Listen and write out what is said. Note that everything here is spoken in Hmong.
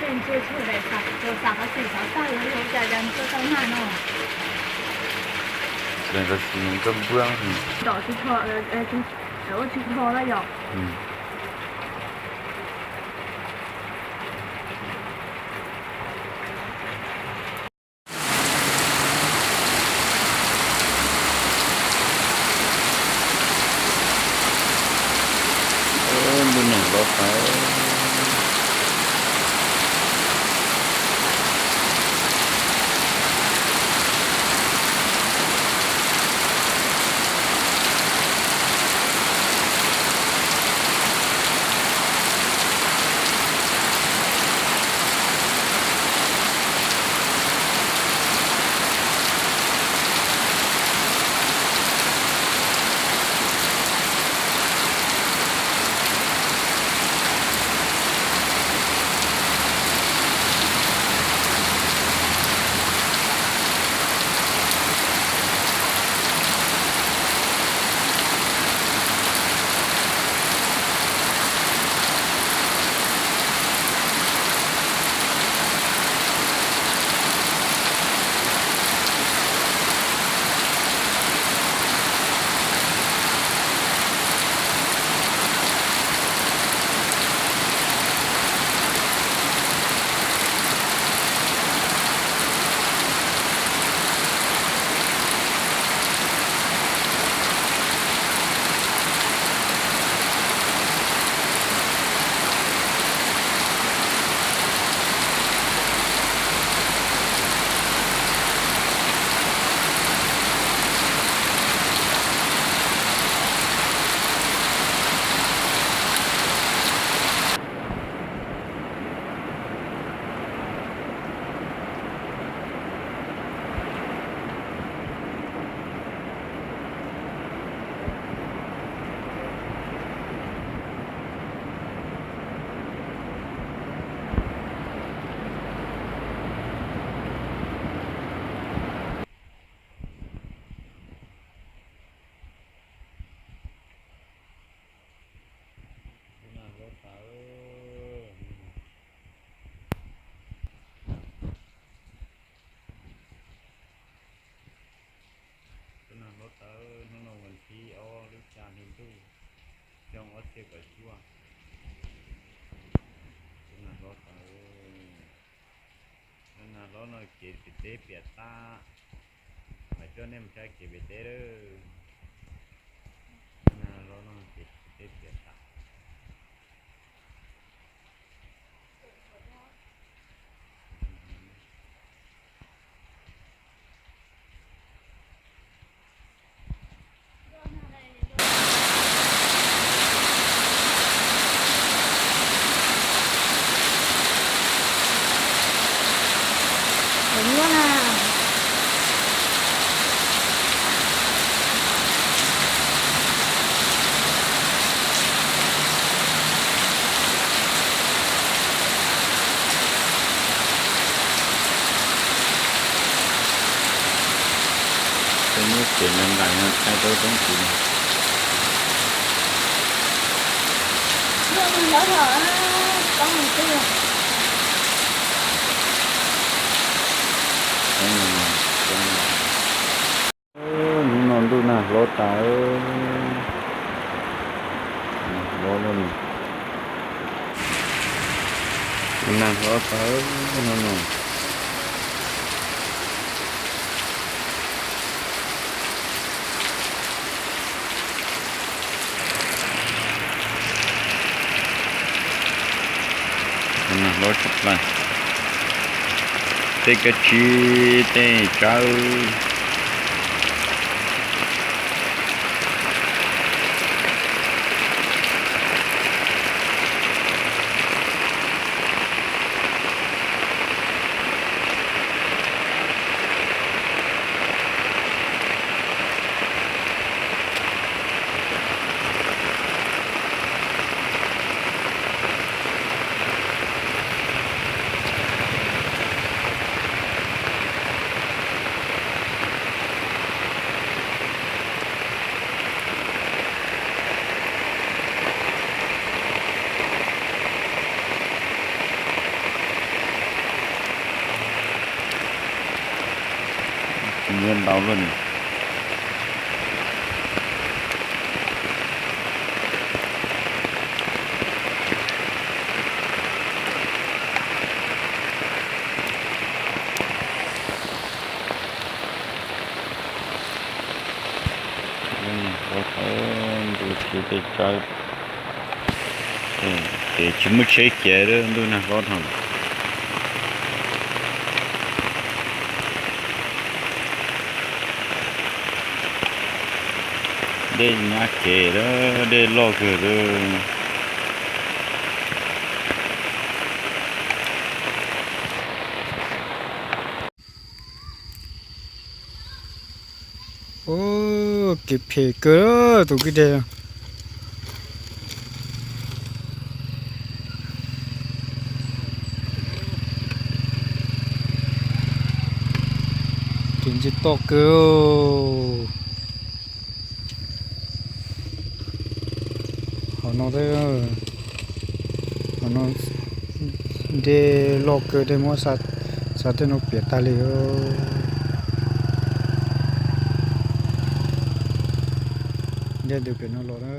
Ntsia tshaj daim xav, xav qhov tseem xav tawg yog cas cas tuaj tau nag no. Daim ntawd xim nkawj npwab, tom tsis tho, ua tsis tho na yom. Ntuj nag lov tas. Nag lov tas. Nag lov tas, hnub no vas thib ob lub xya hli ntuj xyoo ob txhiab kaum cuaj. Nag lov tas. Nag lov no kev pem teb piam tag. Mam coj nej mus saib kev pem teb lawm. Nag lov no kev pem teb piam tag. Tej muab ces ntais ntais no thaij rau roob tid. Hnub no ntuj nag hlob tas, nag hlob, nag hlob tas hnub no. Nag hlob tshaj plaws, tej kab tsib tej tsawb. Nyiaj ntau luaj ni. Ua thaum ntu tsis tej tsawb, ces tsis muaj tsheb ces ntuj nag hlob dhau. Dej nyab kev lawm, dej loj kawg lawm. Ub, kev phem kawg tus kwj deg. Kev ntse toj kawg. Qhov no, qhov no dej loj kawg, dej muab xa tej no piam tag li. Dej ntws pem no los na.